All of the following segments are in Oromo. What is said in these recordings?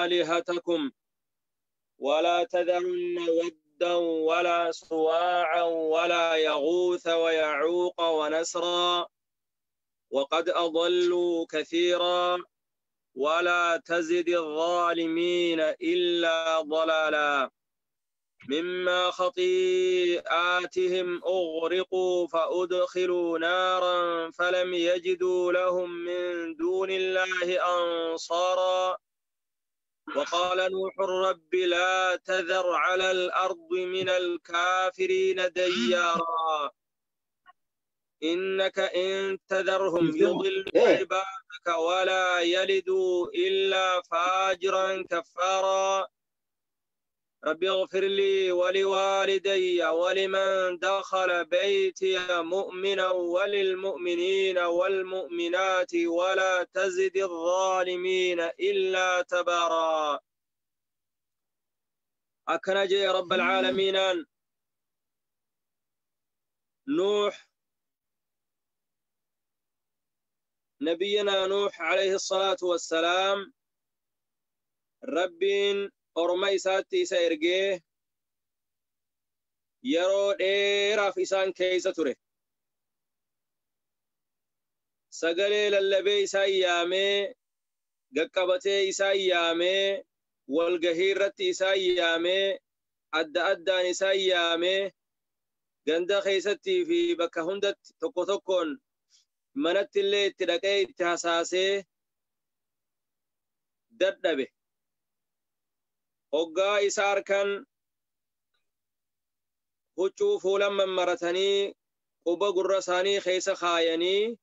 آلهتكم ولا تذرن ودا ولا سواعا ولا يغوث ويعوق ونسرا وقد أضلوا كثيرا ولا تزد الظالمين إلا ضلالا مما خطيئاتهم أغرقوا فأدخلوا نارا فلم يجدوا لهم من دون الله أنصارا وقال نوح رب لا تذر على الأرض من الكافرين ديارا إنك إن تذرهم يضلوا عبادك ولا يلدوا إلا فاجرا كفارا رب اغفر لي ولوالدي ولمن دخل بيتي مؤمنا وللمؤمنين والمؤمنات ولا تزد الظالمين إلا تبارا أكنجي رب العالمين نوح نبينا نوح عليه الصلاة والسلام ربين orma isaatti isa ergee yeroo dheeraaf isaan keessa ture. Sagalee lallabee isaan yaamee, gaqqabatee isaan yaamee, walgahii irratti isaan yaamee, adda addaan isaan yaamee, ganda keessattii fi bakka hundatti tokko tokkoon manatti illee itti dhaqee itti hasaasee dadhabe. Hoggaa isa harkan huccuu fuulan mammaratanii quba gurra isaanii keessa kaayanii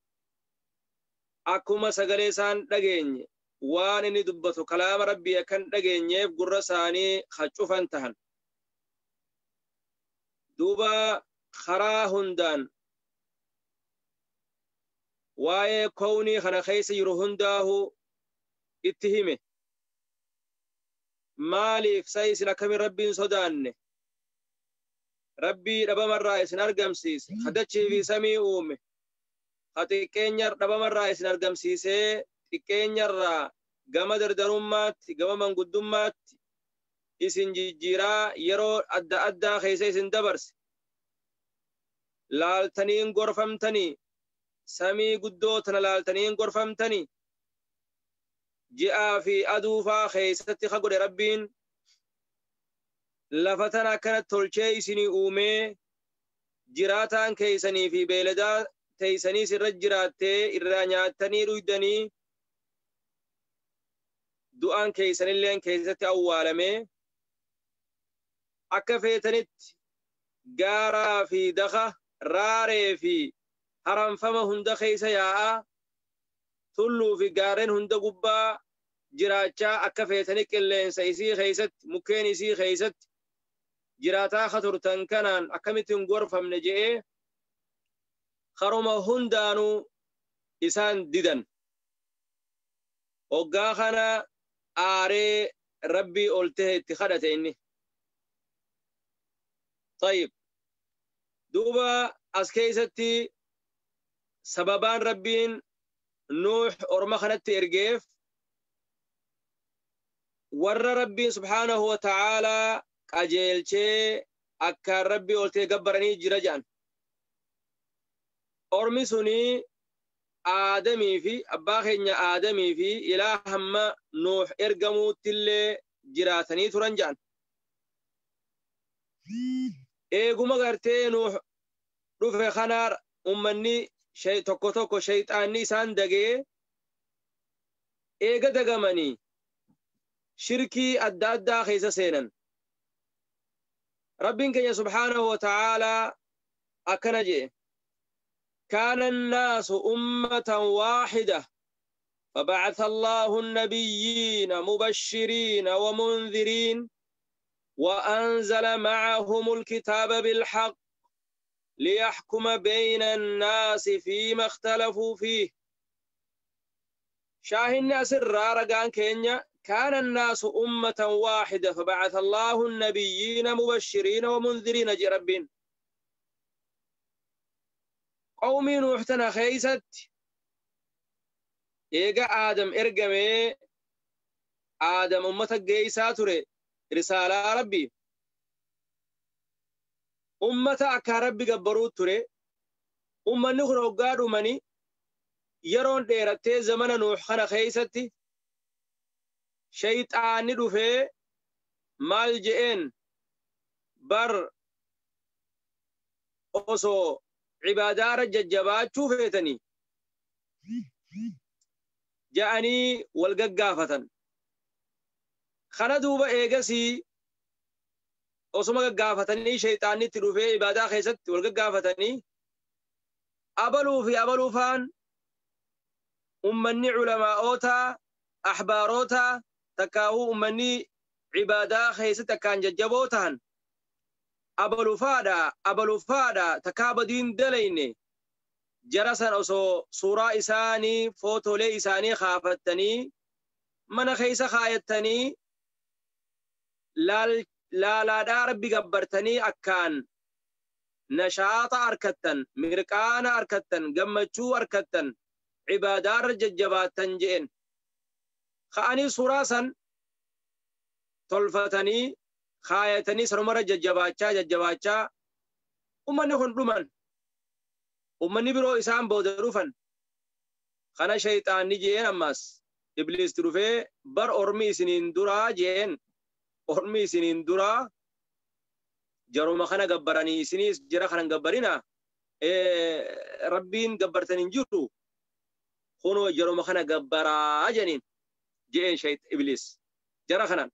akkuma sagalee isaan dhageenye waan inni dubbatu kalaama rabbii akkan dhageenyeef gurra isaanii haccufan tahan. Duuba karaa hundaan waa'ee kownii kana keessa jiru hundaahu itti hime. Maaliif sa isin akkamiin rabbiin sodaanne? Rabbii dhabamarraa isin argamsiise, kadachii fi samii uume, ka xiqqeenya dhabamarraa isin argamsiisee xiqqeenyarraa gama dardarummaatti, gama manguddummaatti isin jijjiiraa yeroo adda addaa keessa isin dabarse. Laaltaniin gorfamtanii, samii guddoo tana laaltaniin gorfamtanii, ji'aa fi aduufaa keessatti ka godhe rabbiin lafa tana akkana tolchee isinii uumee jiraataan keessanii fi beeladaa teessanii sirra jiraattee irraa nyaattanii dhuydanii du'aan keessanilleen keessatti awwaalamee akka feetanitti gaaraa fi daka raaree fi haramfama hunda keessa yaa'aa tulluu fi gaarreen hunda gubbaa jiraachaa akka feetanii qilleensa isii keessatti mukkeen isii keessatti jiraataa ka turtan kanaan akkamitti hin gorfamne je'ee karuma hundaanuu isaan didan. Hoggaa kana aaree rabbii ol ta'e itti kadhate inni. Tayyib. Duuba as keessatti sababaan rabbiin Nuux orma kanatti ergeef warra rabbiin subhaanahu wa ta'aalaa qajeelchee akkaan rabbii ol ta'e gabbaranii jira jedhan. Ormi suni Aadamii fi abbaa keenya Aadamii fi ilaa hamma Nuux ergamuuttillee jiraatanii turan jedhan. Eeguma gartee Nuux dhufe kanaa ummanni tokko tokko shayxaanni isaan dagee eega dagamanii shirkii adda addaa keessa seenan. Rabbiin keenya subhaanahu wa ta'aalaa akkana jedhe. كان الناس أمة واحدة فبعث الله النبيين مبشرين ومنذرين وأنزل معهم الكتاب بالحق ليحكم بين الناس فيما اختلفوا فيه. شاهن أسر رقان كينيا كان الناس أمة واحدة فبعث الله النبيين مبشرين ومنذرين جربين. قومي نوح تنا خيست إيجا آدم إرقمي Aadam ummata geeysaa ture risaalaa Rabbi ummata akka Rabbi gabbaruu ture. Ummanni kun hoggaa dhumanii yeroon dheerattee zamana Nuux kana keeysatti shayxaanni dhufee maal je'een bar osoo cibaadaara jajjabaachuu feetanii ja'anii wal gaggaafatan. Kana duuba eegasii osuma gaggaafatanii shayxaanni itti dhufee ibaadaa keessatti wal gaggaafatanii abaluu fi abaluu faan ummanni culamaa'oota ahbaaroota takkaahuu ummanni cibaadaa keessatti akkaan jajjaboo tahan abalufaadha abalufaadha takkaa badiin dalayne jara san osoo suuraa isaanii footolee isaanii kaafattanii mana keessa kaayattanii laalaadhaa Rabbi gabbartanii akkaan nashaaxa arkattan mirqaana arkattan gammachuu arkattan cibaadaarra jajjabaattan je'en. Ka'anii suuraa san tolfatanii kaayatanii sanumarra jajjabaachaa jajjabaachaa ummanni kun dhuman. Ummanni biroo isaan booda dhufan. Kana shayxaanni je'een ammas Ibliis dhufee bar ormi isiniin duraa je'een ormi isiniin duraa jaruma kana gabbaranii isiniis jara kana gabbarina Rabbiin gabbartan hin jiru kunoo jaruma kana gabbaraa jeniin je'een Ibliis jara kanaan.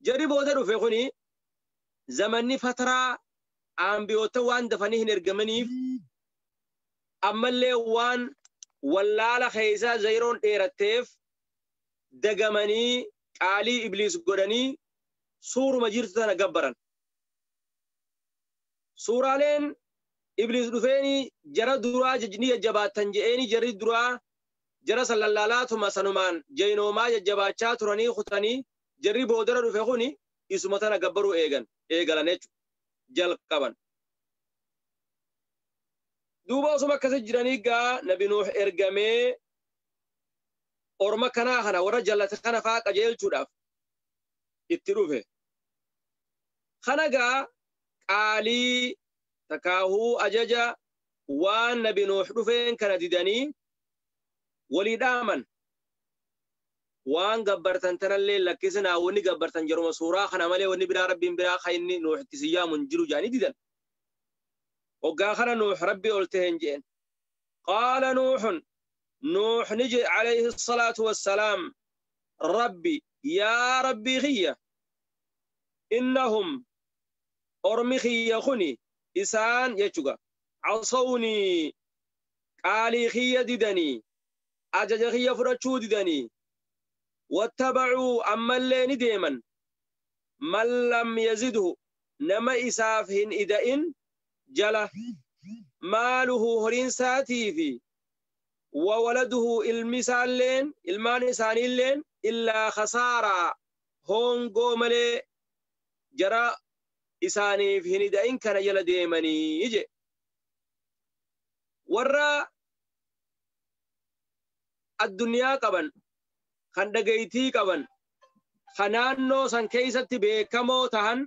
Jarri booda dhufe kuni zamanni fataraa ambiyoota waan dafanii hin ergamaniif ammallee waan wallaala keessa zayiroon dheeratteef dagamanii qaalii Ibliis godhanii suuruma jirtu tana gabbaran. Suuraaleen Ibliis dhufeeni jara duraa ni jajjabaattan je'eeni jarri duraa jara san lallaalaatuma sanumaan jaynoomaa jajjabaachaa turanii kutanii jarri boodara dhufe kuni isuma tana gabbaruu eegalan jechuudha jalqaban. Duuba osuma akkasi jiranii gaa Nabi Nuux ergamee orma kanaa kana warra jallate kana faa qajeelchuudhaaf itti dhufe. Kana gaa qaalii takaahuu ajaja waan Nabi Nuux dhufeen kana didanii walii dhaaman. Waan gabbartan tanallee lakkisinaa wanni gabbartan jaruma suuraa kana malee wanni biraa Rabbiin biraa kan inni Nuux itti siyyaamu hin jiru jedhanii didan. Hoggaa kana Nuux Rabbi ol ta'een je'en. Qaala Nuuxun Nuux ni jedhe alayhi salaatu wassalaam Rabbi yaa Rabbii kiyya innahum ormi kiyya kuni isaan jechuudha casawnii qaalii kiyya didanii ajaja kiyya fudhachuu didanii wattabacuu ammallee ni deeman man lam yazidhu nama isaaf hin ida'in jala maaluhu horiin isaatiifi wa waladuhu ilmi isaalleen ilmaan isaaniilleen illaa khasaaraa hongoo malee jara isaaniif hin ida'in kana jala deemanii je. Warra addunyaa qaban kan dhagaytii qaban kan naannoo san keessatti beekamoo tahan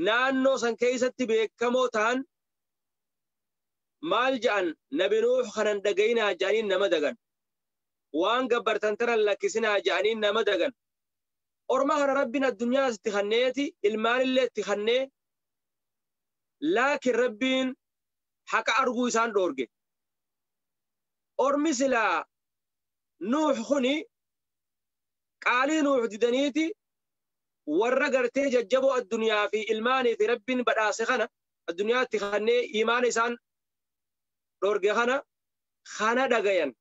naannoo san keessatti beekamoo tahan maal ja'an Nabi Nuux kanan dhagayinaa ja'aniin nama dagan waan gabbartan tanan lakkisinaa ja'aniin nama dagan. Orma kana Rabbiin addunyaas itti kanneeti ilmaanillee itti kannee laakiin Rabbiin haqa arguu isaan dhoorge. Ormi silaa Nuux kuni qaalii Nuux didaniiti warra gartee jajjaboo addunyaa fi ilmaanii fi Rabbiin badhaase kana addunyaatti kannee imaana isaan dhoorge kana kana dhagayan.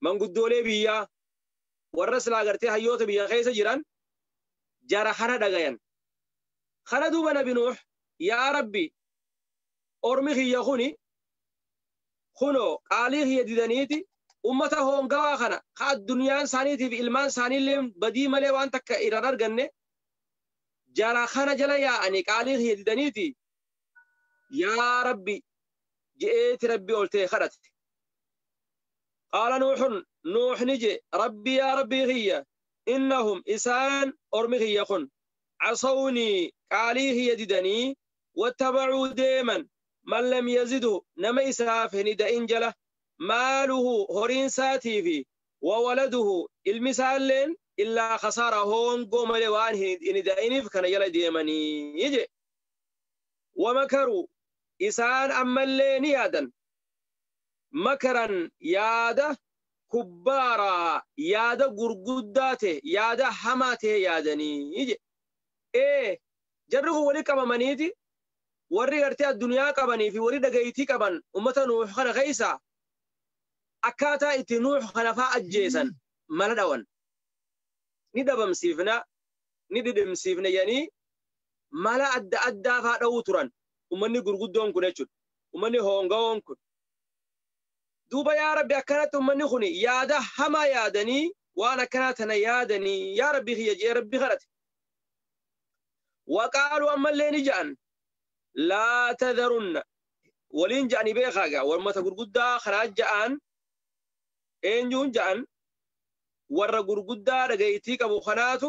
Manguddoolee biyyaa warra silaa gartee hayyoota biyya keessa jiran jara kana dhagayan. Kana duuba Nabi Nuux yaa Rabbi ormi kiyya kuni kunoo qaalii kiyya didaniiti ummata hongawaa kana ka addunyaan isaaniitiif ilmaan isaaniillee badii malee waan takka irraan arganne jara kana jala yaa'anii qaalii kiyya didaniiti yaa Rabbi je'eeti Rabbi ol ta'e kadhate. Qaala Nuuxun, Nuux ni je, Rabbi yaa Rabbii kiyya, innahum isaan ormi kiyya kun casawnii qaalii kiyya didanii, wattabacuu deeman, man lam yazidhu nama isaaf hin ida'in jala, maaluhu horiin isaatii fi wa waladuhu ilmi isaalleen illaa khasaara hoongoo malee waan hin ida'iniif kana jala deemanii je. Wamakaruu isaan ammallee ni yaadan, makaran yaada kubbaaraa yaada gurguddaa ta'e yaada hamaa ta'e yaadanii je. Ee jarri kun wali qabamaniiti warri gartee addunyaa qabanii fi warri dhagaytii qaban ummata Nuux kana keessa akkaataa itti Nuux kana faa ajjeesan mala dhawan. Ni dhabamsiifna, ni dhidhimsiifna jedhanii mala adda addaa faa dhawuu turan ummanni gurguddoon kun jechuudha. Ummanni hoongawoon kun. Duuba yaa Rabbi akkanatti ummanni kun yaada hamaa yaadanii waan akkanaa tana yaadanii yaa Rabbi kiyya jee Rabbi kadhate. Waqaaluu ammallee ni ja'an laa tadharunna waliin ja'anii beekaa gaa ummata gurguddaa karaa ja'an eenyuun ja'an warra gurguddaa dhagaytii qabu kanaatu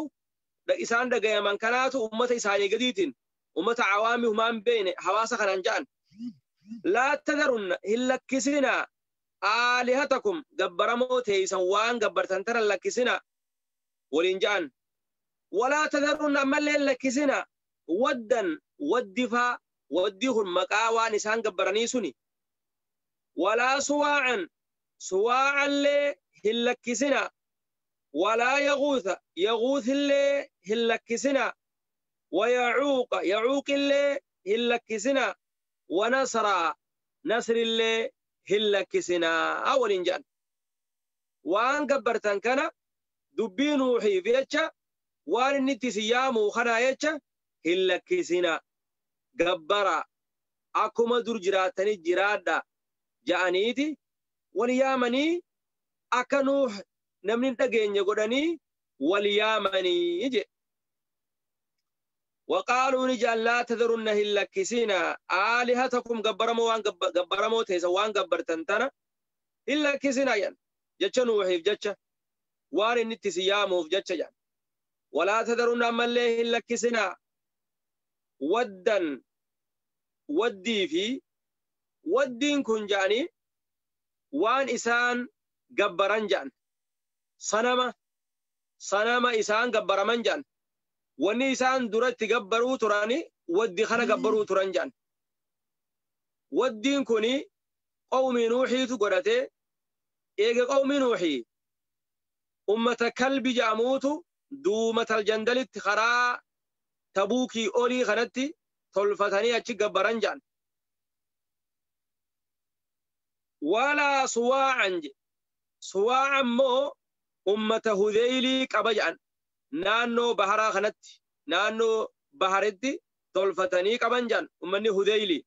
isaan dhagayaman kanaatu ummata isaanii gadiitiin ummata awaami humaan beeyne hawaasa kanaan ja'an laa tadharunna hin lakkisinaa aalihatakum gabbaramoo teeysan waan gabbartan tana lakkisinaa waliin ja'an walaa tadharunna ammallee hin lakkisinaa waddan waddifaa waddi kun maqaa waan isaan gabbaranii suni walaa suwaacan suwaacallee hin lakkisinaa walaa yaguutha yaguuthillee hin lakkisinaa wayacuuqa yacuuqillee hin lakkisinaa wanasraa nasrillee hin lakkisinaa waliin jedhan. Waan gabbartan kana dubbii Nuuxiif jecha waan inni itti isin yaamuu kanaa jecha hin lakkisinaa gabbara akkuma dur jiraattanii jiraadha ja'aniiti wal yaamanii akka Nuux namni hin dhageenye godhanii wal yaamanii je. وقالوا نجعل لا تذرن هلكسنا آلهتكم جبرمو وان جبرمو تيسا وان جبرتنتنا هلكسنا ين جتش نوحيف جتش وان النتسيامو في جتش ين ولا تذرن أما الله هلكسنا ودا ودي في ودين كن جاني وان إسان جبران جان صنم صنم إسان جبرمان جان wanni isaan duratti gabbaruu turani waddi kana gabbaruu turan jedhan. Waddiin kuni qawmii Nuuxiitu godhate eega qawmii Nuuxii ummata kalbi jedhamuutu duumatal jandalitti karaa Tabuukii olii kanatti tolfatanii achi gabbaran jedhan. Walaa suwaacan jedhe. Suwaacan immoo ummata Hudeylii qaba jedhan. Naannoo baharaa kanatti naannoo baharitti tolfatanii qaban jedhan ummanni Hudeyli.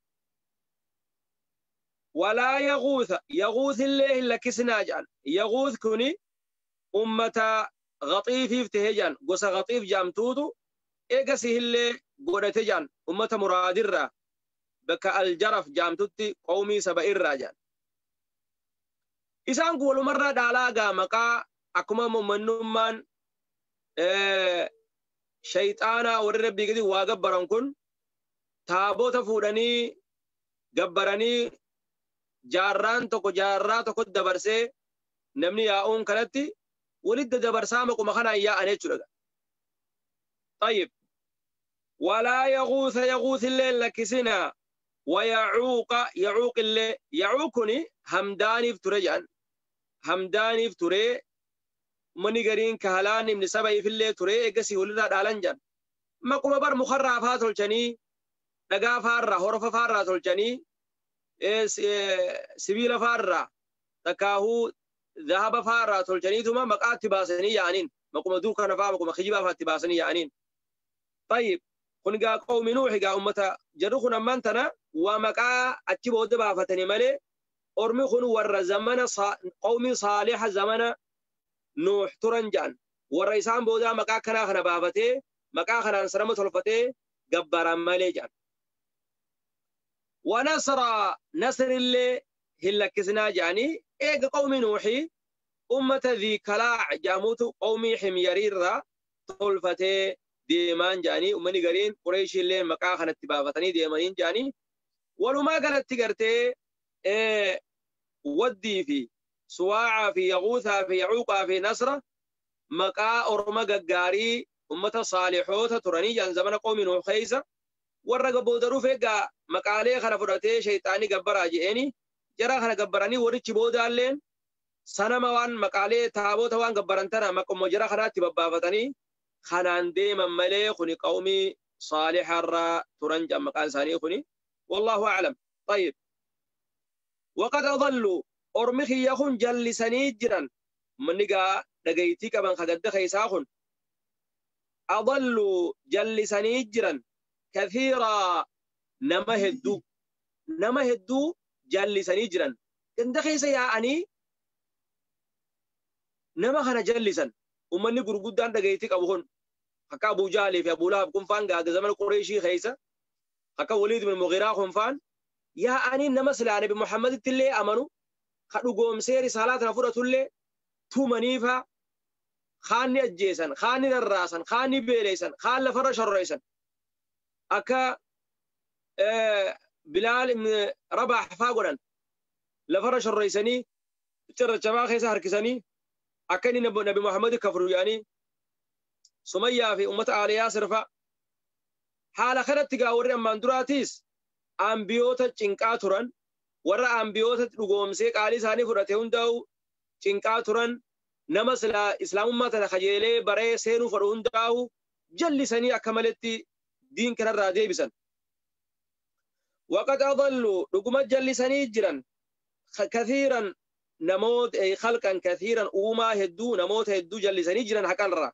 Walaa yaguutha yaguuthillee hin lakkisinaa jedhan. Yaguuth kuni ummata Ghaxiifiif tahee jedhan gosa Ghaxiif jedhamtuutu eegasihillee godhate jedhan ummata muraadirraa bakka Aljaraf jedhamtutti qawmii saba irraa jedhan. Isaan kun walumarraa dhaalaa gaa maqaa akkuma ummannummaan shayxaanaa warri rabbii gadi waa gabbaran kun taabota fuudhanii gabbaranii jaarraan tokko jaarraa tokko dabarsee namni yaa'uun kanatti walitti dabarsaa maquma kanaan yaa'an jechuudha. طيب ولا يغوث يغوث الليل لكسنا ويعوق يعوق الليل يعوقني همداني فترجان همداني فتري مني قرين كهلان من سبعي في الليل تري اقسي ولدا دالنجان ما قم بر مخرع فاتل دقا فارة هرف فارة تلجني سبيل فارة تكاهو ذهب فارة تلجني ثم مقات باسني يعنين ما قم دوكا نفا ما قم خجبا فاتباسني يعنين. طيب كن قوم نوح قا أمتا جرخنا منتنا ومقا أتبو دبا فتني ملي أرمي خن ور زمن قوم صالح زمن نوح ترنجان والرئيسان بودا مقا كنا خنا بافتي مقا خنا انسرم تلفتي جبرا ملي جان. ونصر نصر اللي hin lakkisinaa jedhanii eega qawmi Nuuxii ummata dhii kalaac jedhamutu qawmii Ximyariirraa tolfatee deemaan jedhanii ummanni gariin Qureeshiillee maqaa kanatti baafatanii deemaniin jedhanii walumaa galatti gartee Waddii fi Suwaacaa fi Yaquutaa fi Yacuuqaa fi Nasra maqaa orma gaggaarii ummata saalihoota turanii jedhan zamana qawmi Nuux keessa warra booda dhufe egaa maqaalee kana fudhatee shayxaanii gabbaraa je'eeni jara kana gabbaranii warrichi boodaalleen sanama waan maqaalee taabota waan gabbaran tana maquma jara kanaatti babbaafatanii kanaan deeman malee kuni qawmii saaliharraa turan jedhan maqaan isaanii kuni wallaahu aclam. طيب وقد أضلوا ormi kiyya kun jallisanii jiran manni gaa dhagaytii qaban kagadda keessaa kun adalluu jallisanii jiran kathiiraa nama hedduu nama hedduu jallisanii jiran ganda keessa yaa'anii nama kana jallisan ummanni gurguddaan dhagaytii qabu kun akka Abuu Jaalii fi Abuu Lahab kun faan gaaga zamana Qureeshii keessa akka Waliid bin Mughiraa kun faan yaa'anii nama silaa Nabi Muhammaditti illee amanu ka dhugoomsee risaalaa tana fudhatullee tumaniifaa kaanni ajjeesan kaanni rarraasan kaanni beeleysan kaan lafarra shorroysan akka Bilaal ibn Rabaah faa godhan lafarra shorroysanii cirracha faa keessa harkisanii akka inni Nabi Muhammad kafru jedhanii Sumayyaa fi ummata Aali Yaasir faa haala kanatti gaa warri ammaan duraatiis ambiyoota cinqaa turan warra ambiyoota dhugoomsee qaalii isaanii fudhate hundaa'u cinqaa turan nama silaa islaamummaa tana kajeelee baree seenuu fedhu hundaa'u jallisanii akka maletti diin kanarraa deebisan. Waqad adallu dhuguma jallisanii jiran kathiiran namoota khalqan kathiiran uumaa hedduu namoota hedduu jallisanii jiran haqarraa.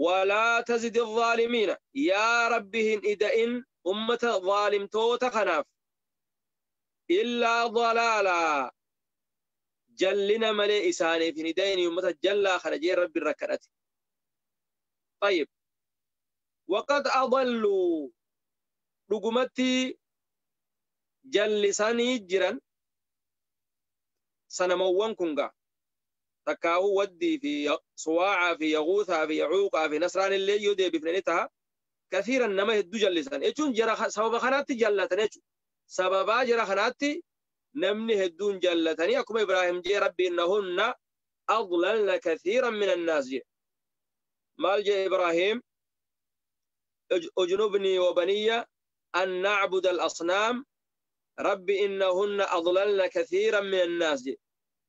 Walaa tazidi الظaalimiina yaa rabbi hin ida'in ummata zaalimtoota kanaaf illaa dalaalaa jallina malee isaaniif hin ida'in ummata jallaa kana jee rabbi irra kadhate. طيب وقد أضلوا dhugumatti jallisanii jiran sanamawwan kun gaa takkaa'uu Waddii fi Suwaacaa fi Yaquutaa fi Yacuuqaa fi Nasraan illee yoo deebifne ni ta'a. Kathiiran nama hedduu jallisan jechuun jara sababa kanaatti jallatan jechuudha. Sababaa jara kanaatti namni hedduun jallatanii akkuma Ibraahim jee rabbi innahunna adlalna kathiiran min annaas jee. Maal jee Ibraahim? اجنبني وبني أن نعبد الأصنام رب إنهن أضللن كثيرا من الناس.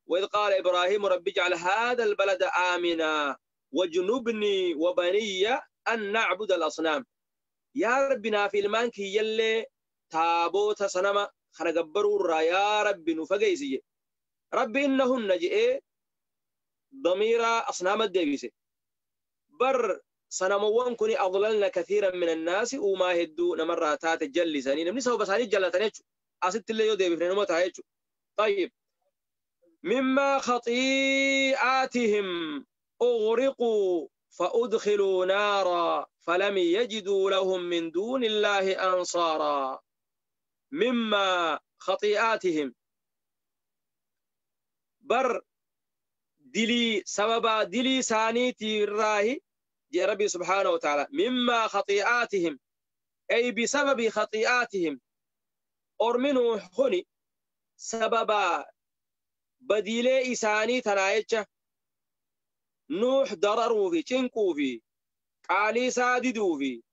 وإذ قال إبراهيم رب اجعل هذا البلد آمنا واجنبني وبني أن نعبد الأصنام. يا ربنا في المانك يلي تابوت سنما خنقبروا يا رب نفقيسي رب إنهن جئ ضمير أصنام الدبيسي بر سنموان كوني أضللنا كثيرا من الناس وما هدو نمرة تات جلساني نمني سوى بساني جلتني أست اللي يودي بفرنما تايتشو. طيب مما خطيئاتهم أغرقوا فأدخلوا نارا فلم يجدوا لهم من دون الله أنصارا. مما خطيئاتهم بر دلي سببا دلي ساني تيراهي جاء ربي سبحانه وتعالى مما خطيئاتهم أي بسبب خطيئاتهم أرمنوا خني سببا بديلي إساني تنايتش نوح ضرروا في تنكو في قالي ساددوا في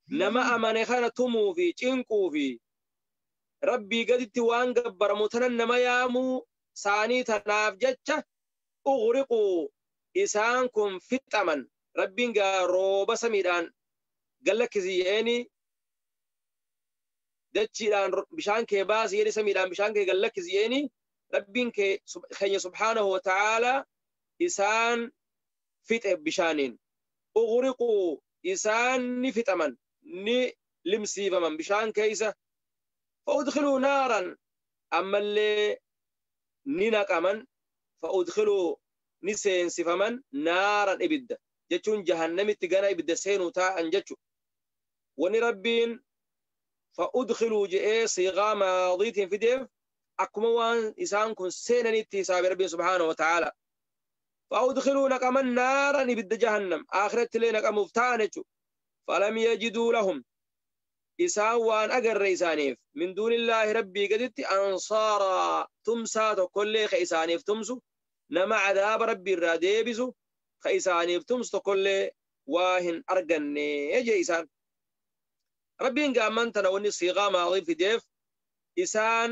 نما أمن خانة تمو في تنكو في ربي قد توان قبر متنا نما يامو ساني تناف جتش أغرقوا إسانكم في التمن ربي قال روبا سميدان قال لك زياني دتشيدان بشان كي باس يدي سميدان بشان كي قال لك زياني ربي كي سبحانه وتعالى إسان فت بشانين أغرقوا إسان نفت أمن ني لمسي فمن بشان كيسة فأدخلوا نارا أما اللي نينك أمن فأدخلوا نسين سفمن نارا إبدا جتون جهنم تجانا إبدا سينو تا أنجتو ونربين فأدخلوا جئ صيغة ماضية في ديف Akkuma waan isaan kun seenanitti hisaabe Rabbiin subhaanahu wa ta'aala. Fa'udkhiluu naqaman naaran ibidda jahannam akhiratti illee naqamuuf ta'an jechuudha. Falam yajiduu lahum isaan waan agarre isaaniif min duunillaahi rabbii gaditti ansaaraa tumsaa tokkollee ka isaaniif tumsu nama cadaaba rabbii irraa deebisu ka isaaniif tumsu tokkollee waa hin arganne jee isaan. Rabbiin gaamman tana wanni siiqaa maadii fideef isaan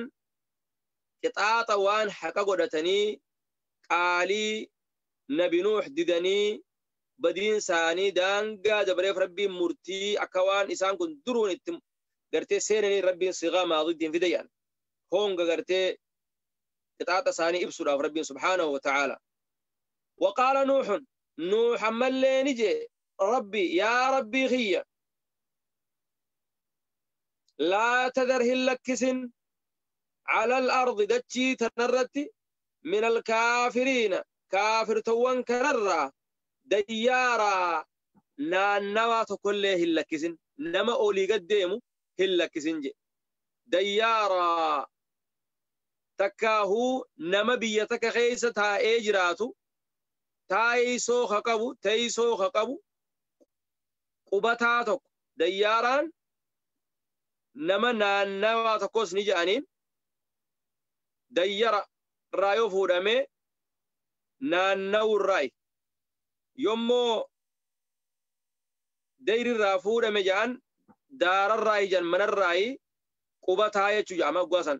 qixaaxa waan haqa godhatanii qaalii nabi Nuux didanii badiin isaanii daangaa dabareef Rabbiin murtii akka waan isaan kun duruun itti gartee seenanii Rabbiin siiqaa maadiitiin fide jedhan. Honga gartee qixaaxa isaanii ibsuudhaaf Rabbiin subhaanahu wa ta'aala. Waqaala Nuuxun Nuux ammallee ni jee Rabbi yaa Rabbii kiyya laa tadar hin lakkisin على الأرض دتشي تنرتي من الكافرين كافر توان كررا ديارا نانوا تكله هلكسن نما أولي قديمو هلكسن جي ديارا تكاهو نما بيتك خيسة تا إجراتو تايسو خقبو تيسو خقبو قبتاتك ديارا نما نانوا تكوس نجانين dayyara irraa yoo fuudhame naanna'u irraayi yommoo dayri irraa fuudhame jedhan daararraayi jedhan manarraayi qubataa jechuu jedhama gwasan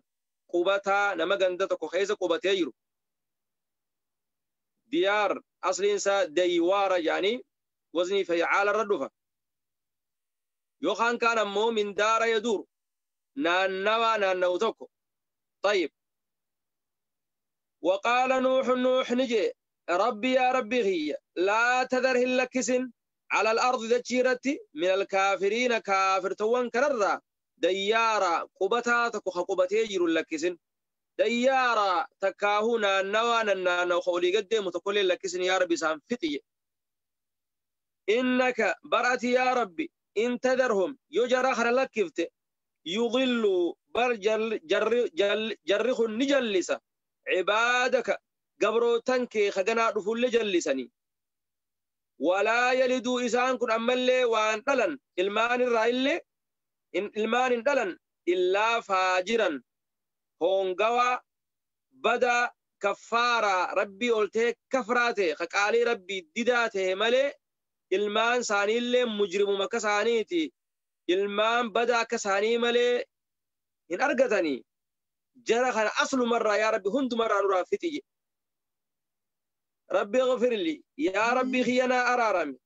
qubataa nama ganda tokko keessa qubatee jiru diyaar asliin isaa daywaara jedhanii waznii fayyaala irra dhufa yookaan kaan ammoo min daara yaduur naannawaa naanna'u tokko طيب. وقال نوح نوح نجي ربي يا ربي هي لا تذر هلكسن على الأرض ذاتشيرتي من الكافرين كافر توان كررا ديارا قبتا تكو قبتي جيرو لكسن ديارا تكاهونا نوانا نوخولي قدام تقول لكسن يا ربي سام فتي إنك برأتي يا ربي إن تذرهم يجرى خر لكفت يضلوا بر جر جر جل جرخ نجلسه عبادك قبرو تنكي خجنا رفول جلسني ولا يلدوا إسان كن أملي وان دلن إلمان الرائل إن إلمان دلن إلا فاجرا هونغوا بدا كفارة ربي قلته كفراته خقالي ربي دداته ملي إلمان ساني اللي مجرم مكسانيتي إلمان بدا كساني ملي إن أرقتني جرى خنا أصل مرة يا ربي هند مرة نرى فتي ربي اغفر لي يا ربي خينا أرارمي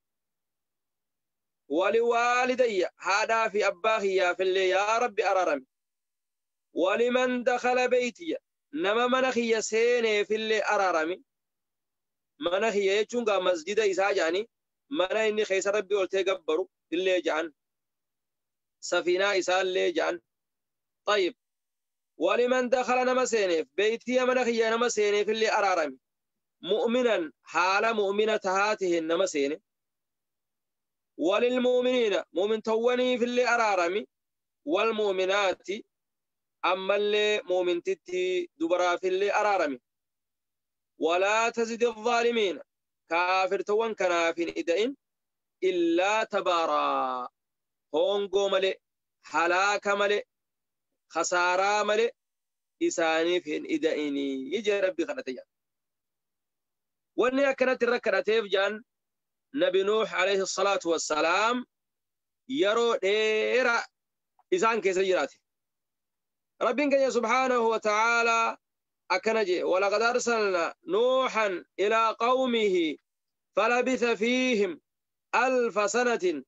ولوالدي هذا في أباه يا في اللي يا ربي أرارمي ولمن دخل بيتي نما منخي سيني في اللي أرارمي منخي يجونغا مسجد إسا جاني منا إني خيس ربي قلت قبرو اللي جان سفينة إسا اللي جان. طيب ولمن دخل نما سينيف بيتي منخي نما سينيف اللي أرارمي مؤمنا حال مؤمنة هاته نما سيني وللمؤمنين مؤمن توني في اللي أرارمي والمؤمنات أما اللي مؤمن تتي دبرا في اللي أرارمي ولا تزد الظالمين كافر تون كنافين إدئن إلا تبارا هونغو ملي حلاك ملي خسارة ملي إساني فين إدئني يجي ربي خنتيا وإني أكنت الركنتيف جان نبي نوح عليه الصلاة والسلام يرو ديرا إسان كيس جراتي ربنا سبحانه وتعالى أكنجي ولقد أرسلنا نوحا إلى قومه فلبث فيهم 1000 سنة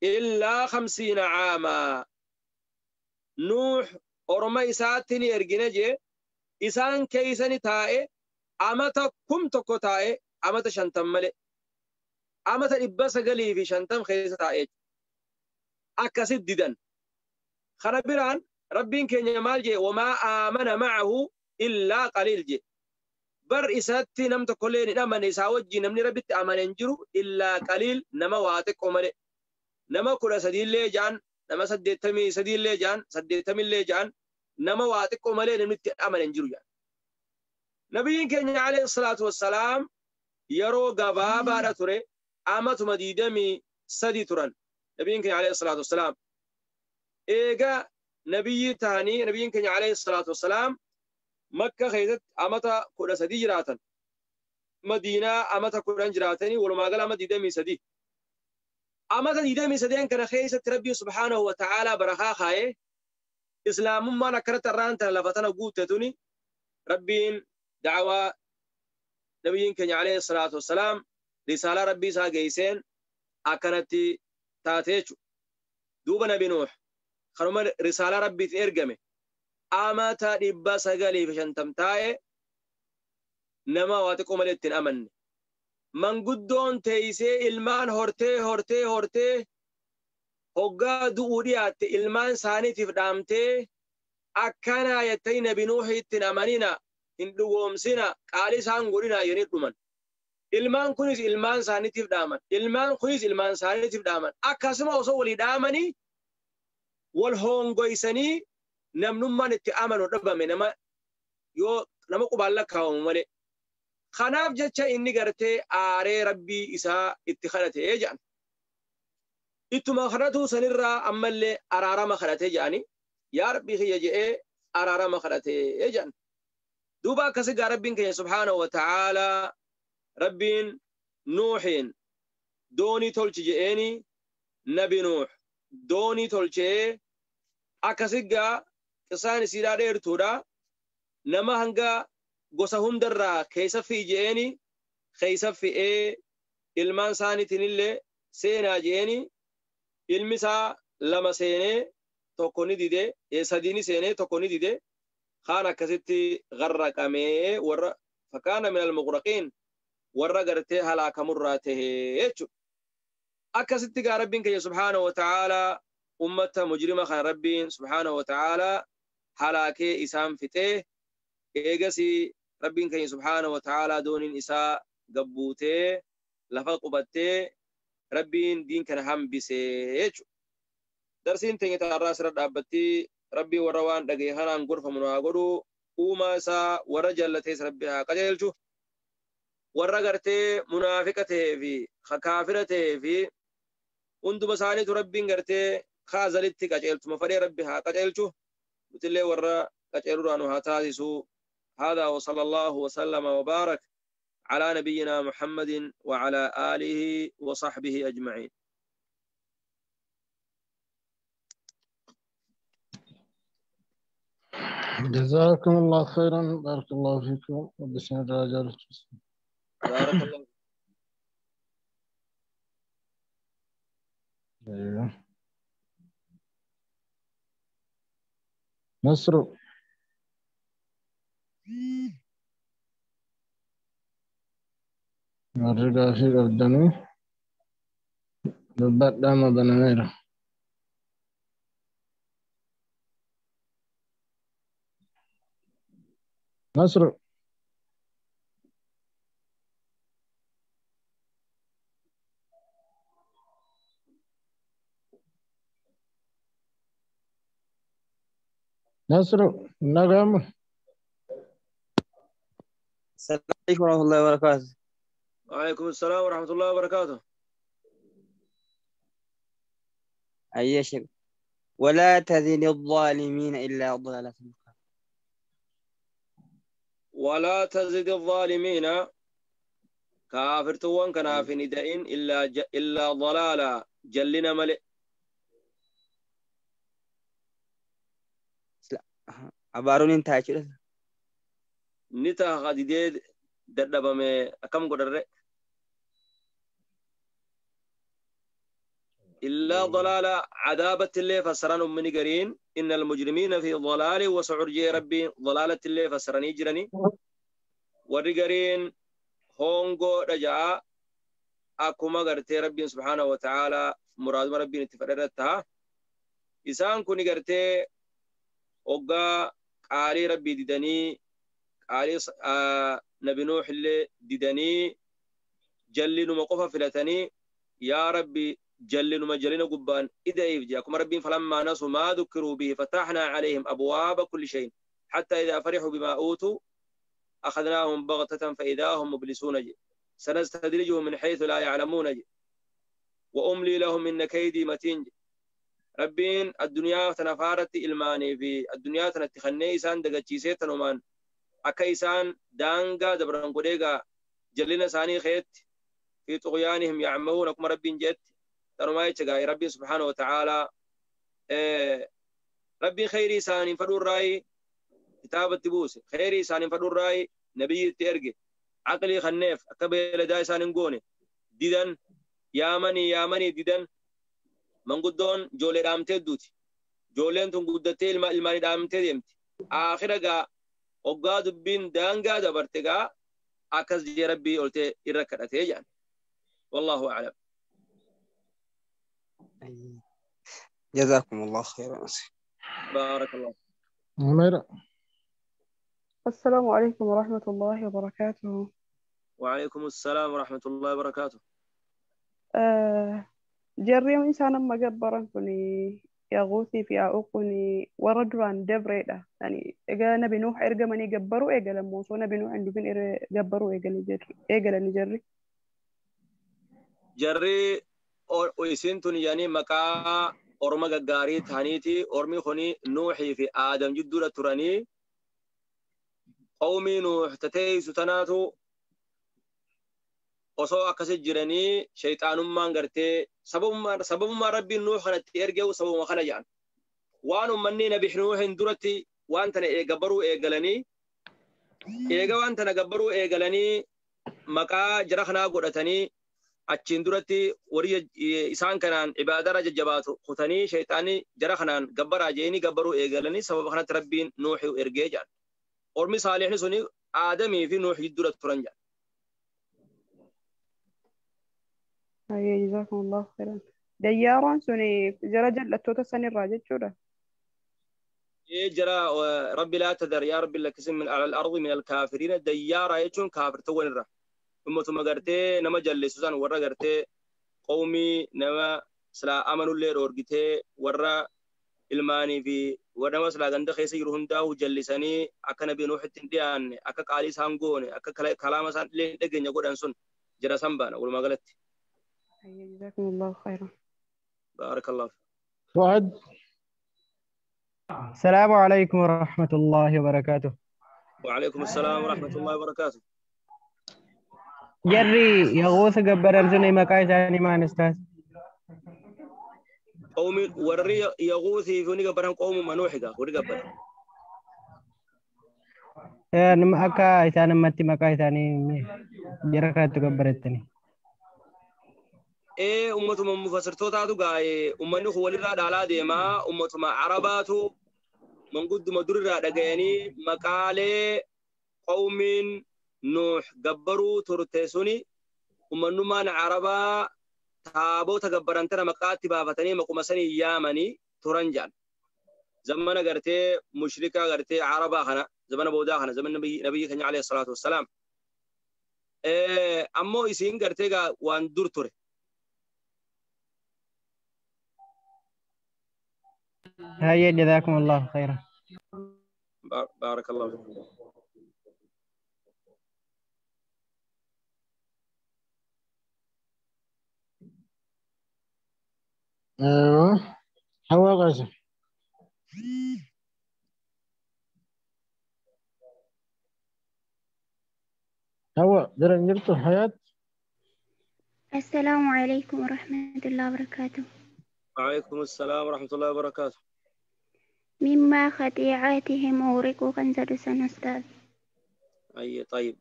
إلا 50 عاما. نوح أرمى إساتني إرجنجي إسان كيسني تائي أمتا كم تكو تائي أمتا شنتم ملي أمتا إبسا قلي في شنتم خيسة تائي أكسد ديدن خنبران ربين كن يمال جي وما آمن معه إلا قليل جي بر إساتي نمت كلين نمن إساوجي نمني ربي آمن انجرو إلا قليل نما واتك أمني نما كل سديل لي جان نما سديتمي سديل لي جان سديتمي لي جان Nama waa xiqqoo malee namni itti amane hin jiru jedha. Nabiyyiin keenya alayhi salaatu wassalaam yeroo gabaabaadha ture amatuma 23 turan. Nabiyyiin keenya alayhi salaatu wassalaam eega nabiyyii ta'anii nabiyyiin keenya alayhi salaatu wassalaam Makka keessatti amata 13 jiraatan. Madiinaa amata 10 jiraatanii walumaa gala ama 23. Amata 23 kana keessatti Rabbiin subhaanahu wa ta'aalaa barakaa kaayee islaamummaan akkanatti arraan tana lafa tana guutte tuni Rabbiin da'awaa nabiyyiin keenya alayhi salaatu wassalaam risaalaa Rabbii isaa geesseen akkanatti taate jechuudha. Duuba Nabi Nuuh kanuma risaalaa Rabbiitiin ergame amata 950 taa'e nama waa xiqqoo malee ittiin amanne. Manguddoon teessee ilmaan hortee hortee hortee hoggaa du'uu dhiyaatte ilmaan isaaniitiif dhaamtee akkanaa jettanii Nabi Nuuhi ittiin amanina hin dhugoomsina qaalii isaan godhina jedhanii dhuman. Ilmaan kunis ilmaan isaaniitiif dhaaman. Ilmaan kunis ilmaan isaaniitiif dhaaman. Akkasuma osoo walii dhaamanii wal hongoysanii namnummaan itti amanu dhabame nama yoo nama qubaan lakkaawamu malee. Kanaaf jecha inni gartee aaree Rabbii isaa itti kadhate jedhan. Ittuma kadhatuu sanirraa ammallee araarama kadhate jedhani. Yaa Rabbii kiyya je'ee araarama kadhate jedhan. Duuba akkasi gaa Rabbiin keenya subhaanahu wa ta'aalaa Rabbiin Nuuhiin doonii tolchi je'eeni Nabi Nuuh doonii tolchee akkasi gaa qissaan isiidhaa dheertuudha. Nama hanga gosa hundarraa keessa fi'i je'eeni keessa fi'ee ilmaan isaaniitinillee seenaa je'eeni ilmi isaa lama seenee tokko ni dide sadii ni seenee tokko ni dide kaan akkasitti garraqamee warra fakkaana min almughraqiin warra gartee halaakamurraa tahee jechuudha. Akkasitti gaa Rabbiin keenya subhaanahu wa ta'aalaa ummata mujrima kana Rabbiin subhaanahu wa ta'aalaa halaakee isaan fixee eegasii Rabbiin keenya subhaanahu wa ta'aalaa dooniin isaa gabbuutee lafa qubattee Rabbiin diin kana hambisee jechuudha. Darsiin teenya taarraa asirra dhaabbatti Rabbiin warra waan dhagaye kanaan gorfamu nu haa godhu. Uumaa isaa warra jallatees Rabbi haa qajeelchu. Warra gartee munaafiqa ta'ee fi kaafira ta'ee fi hunduma isaaniitu Rabbiin gartee kaazalitti qajeelchuma fadhee Rabbi haa qajeelchu. Nutillee warra qajeelurraa nu haa taasisu. هذا وصلى الله وسلم وبارك على نبينا محمد وعلى آله وصحبه أجمعين. جزاكم الله خيرا، بارك الله فيكم وبسم الله. بارك الله. أيوه نصر warri gaafii qabdanii dubbadhaa banameera. Nasru Nasru nagamu. السلام عليكم ورحمة الله وبركاته. وعليكم السلام ورحمة الله وبركاته. أي شيء. ولا تزد الظالمين إلا ضلالة. ولا تزد الظالمين كافرتوان كناف ندائن إلا ضلالا جلنا ملئ. أبارون انتهى كده. نتا غادي dadhabame akkam godharre illaa dalaala cadaabatti illee fassaran ummini gariin inna almujrimiina fi dalaali wa sucur jee rabbiin dalaalatti illee fassaranii jirani warri gariin hongoodha ja'a akkuma gartee rabbiin subhaanahu wa ta'aalaa muraaduma rabbiin itti fedhe irratti ta'a isaan kuni gartee hoggaa qaalii rabbii didanii qaalii Nabi Nuuh illee didanii jallinuma qofa filatanii yaa Rabbi jallinuma jallina gubbaan ida'eef jee akkuma rabbiin falammaa nasu maa dhukkiruu bihi fatahnaa calayhim abwaaba kulli shayin حتى إذا فرحوا بما أوتوا أخذناهم بغتة فإذا هم مبلسون جي سنستدرجهم من حيث لا يعلمون جي وأملي لهم إن كيدي متين جي ربين الدنيا تنفارت إلماني في الدنيا تنتخني إسان دقاتشيسي تنومان أكا إسان دانغا دبران قديغا جلنا ساني خيت في طغيانهم يعمهون أكما ربين جت تنوما يتشغاي ربي سبحانه وتعالى ربي خيري ساني فدور راي كتابة تبوس خيري ساني فدور راي نبي تيرجي عقلي خنيف أكبر داي ساني نقوني ديدن يامني يامني ديدن من قدون جولي رامتي دوتي جولين تون قدتي الماني رامتي ديمتي آخر جا وقاد بين دانجا دبرتجا أكز جي ربي قلت إركضت يعني والله أعلم. جزاكم الله خيرا. بارك الله. عميرة. السلام عليكم ورحمة الله وبركاته. وعليكم السلام ورحمة الله وبركاته. Jarri isaan amma gabbaran kun Yaquutii fi Yaa'uq kun warra duraan dabreedha. Egaa Nabi Nuux ergamanii gabbaruu eegalan moo osoo Nabi Nuux hin dhufin gabbaruu eegalanii jarri? Jarri isin tun yaani maqaa orma gaggaarii ta'aniiti. Ormi kun Nuuxii fi Aadam jidduudha turanii qawmii Nuux tateessu tanaatu osoo akkasi jiranii shayxaanummaan gartee sababummaan rabbiin Nuux kanatti ergeewu sababuma kana jedhan. Waan ummanni Nabi Nuuhin duratti waan tana gabbaruu eegalanii eega waan tana gabbaruu eegalanii maqaa jara kanaa godhatanii achiin duratti warri isaan kanaan ibaadara jajjabaatu kutanii shayxaanni jara kanaan gabbaraa jeeni gabbaruu eegalanii sababa kanatti rabbiin Nuuxi ergee jedhan. Ormi saalihni suni Aadamii fi Nuux jidduudha turan jedhan. جزاكم الله خيرا. دياران سوني جرى جلتوتا سني الراجل شورا. إيه جرى ربي لا تذر يا ربي لك اسم من على الأرض من الكافرين ديارة يجون كافر تون الرا. ثم قرتي نما جلس سوزان ورا قرتي قومي نما سلا أمنوا اللي رورجتي ورا الماني في ورا ما سلا عند خيسي يروحون داو جلسني أكن بينو حتى ديان أك قالي سانغوني أك كلام سان لين دقني يقول أنسون جرى سنبانا ولا ما قلت. جزاكم الله خيرا. بارك الله فيك. فؤاد. السلام عليكم ورحمة الله وبركاته. وعليكم السلام ورحمة الله وبركاته. Jarri Yaquusa gabbaran sun maqaa isaanii maal ustaas? Qawmi warri Yaquusii fi gabbaran qawmuma Nuuxiga warri gabbaran. Akka isaan ammatti maqaa isaanii jara kanatti gabbarettani. Ummatuma mufassirtootaatu gaa'ee ummanni kun walirraa dhaalaa deemaa ummatuma Arabaatu mangudduma durirraa dhagayanii maqaalee qawmiin Nuux gabbaruu turte suni ummannummaan Arabaa taabota gabbaran tana maqaatti baafatanii maquma sanii yaamanii turan jedhan. Zamana gartee mushrikaa gartee Arabaa kana zamana boodaa kana zamana nabiyyi keenya alayhi salaatu wassalaam. Ammoo isiin gartee gaa waan dur ture. هيا جزاكم الله خيرا. بارك الله فيكم. ايوه حواء قاسم. حواء درنجرتو حياة. السلام عليكم ورحمة الله وبركاته. وعليكم السلام ورحمة الله وبركاته. مما خطيئاتهم أغرقوا كنزل أستاذ. أي طيب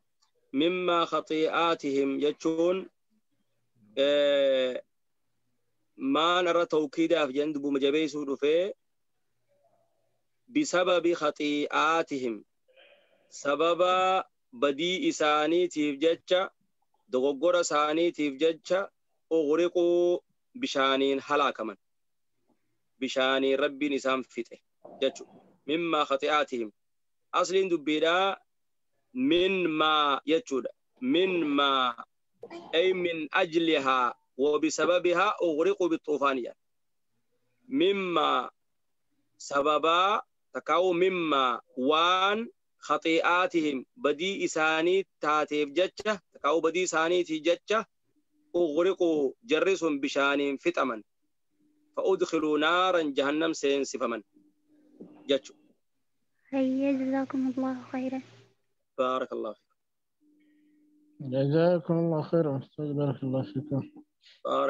مما خطيئاتهم يجون ما نرى توكيدا في جندب مجبيس في بسبب خطيئاتهم سبب بدي إساني تيفجتش دغغور ساني تيفجتش أغرقوا بشانين هلاكمن بشاني ربي نسام فته جتشو مما خطيئاتهم أصلين دبيرا من ما يجود من ما أي من أجلها وبسببها أغرقوا بالطوفان يعني. مما سببا تكاو مما وان خطيئاتهم بدي إساني تاتيف جتة تكاو بدي إساني تجتة أغرقوا جرسهم بشان فتمن فأدخلوا نارا جهنم سينسفمن جتشو. هيا جزاكم الله خيرا. بارك الله فيك. جزاكم الله خيرا أستاذ، بارك الله فيكم. بارك.